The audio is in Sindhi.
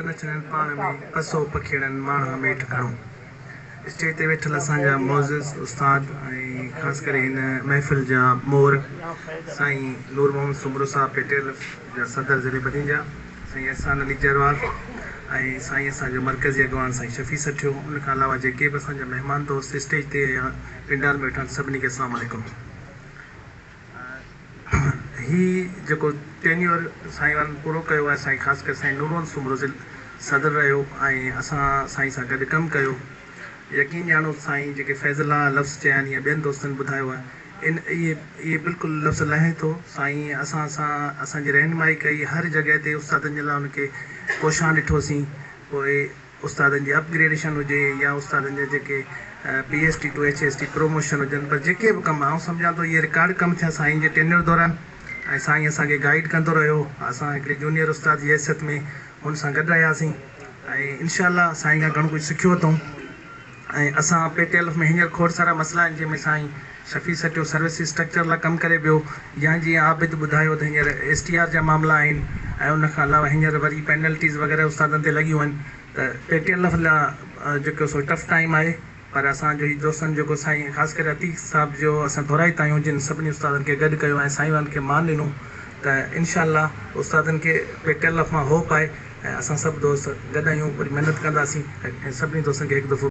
نچڻن پاڻ ۾ پسو پکيڙن ماڻهن ميٺ گهڻو. اسٽيج تي ويٺل اسان جا معزز استاد ۽ خاص ڪري هن محفل جا مور سائين نور محمد سومرو صاحب پيٽيل جا صدر ضلعي بدين جا، سائين احسان علي جروار ۽ سائين اسان جو مرڪزي اڳواڻ سائين شفيع سٺيو ان کان علاوه جيڪي به اسان جا مهمان دوست اسٽيج تي يا پنڊال ۾ ويٺا آهن سڀني کي اسلام عليڪم. هي جيڪو ٽينيور سائين وارن پورو ڪيو آهي سائين خاص ڪري سائين نورمحمد سومرو ضلع صدر رهيو ۽ اسان سائين سان گڏ ڪم ڪيو يقين ڄاڻو سائين جيڪي فيض الله لفظ چيا آهن يا ٻين دوستن ٻڌايو آهي ان اهي اهي بلڪل لفظ لهين ٿو سائين اسان سان اسان جي رهنمائي ڪئي هر جڳهه تي استادن جي لاء ان کي ڪوشان ڏٺوسين پوء استادن جي اپ گريڊيشن هجي يا استادن جا جيڪي P S T to H S T promotion هجن پر جيڪي به ڪم آئون سمجهان ٿو اهي رڪارڊ ڪم ٿيا سائين جي ٽينيور دوران ۽ سائين اسان کي گائيڊ ڪندو رهيو اسان هڪڙي جونيئر استاد جي حيثيت ۾ هن سان گڏ رهياسين ۽ انشاء الله سائين کان گهڻو ڪجهه سکيو اٿئون ۽ اسان پي ٽي ايل ايف ۾ هينئر کوڙ سارا مسئلا آهن جنهن ۾ سائين شفيع سٽيو سروس اسٽرڪچر لاء ڪم ڪري پيو يا جيئن عابد ٻڌايو ته هينئر ايس ٽي آر جا معاملا آهن ۽ ان کان علاوه هينئر وري پينلٽيز وغيره استادن تي لڳيون آهن ته پي ٽي ايل ايف لاء جيڪو سو ٽف ٽائيم آهي پر اسان جو هي دوستن جيڪو سائين خاص ڪري عتيق صاحب جو اسان ٿورائتا آهيون جن سڀني استادن کي گڏ ڪيو ۽ سائين وارن کي مان ڏنو ته انشاء الله استادن کي پي ٽي ايل ايف مان هوپ آهي ۽ اسان سڀ دوست گڏ آهيون وري محنت ڪنداسين ۽ سڀني دوستن کي هڪ دفعو.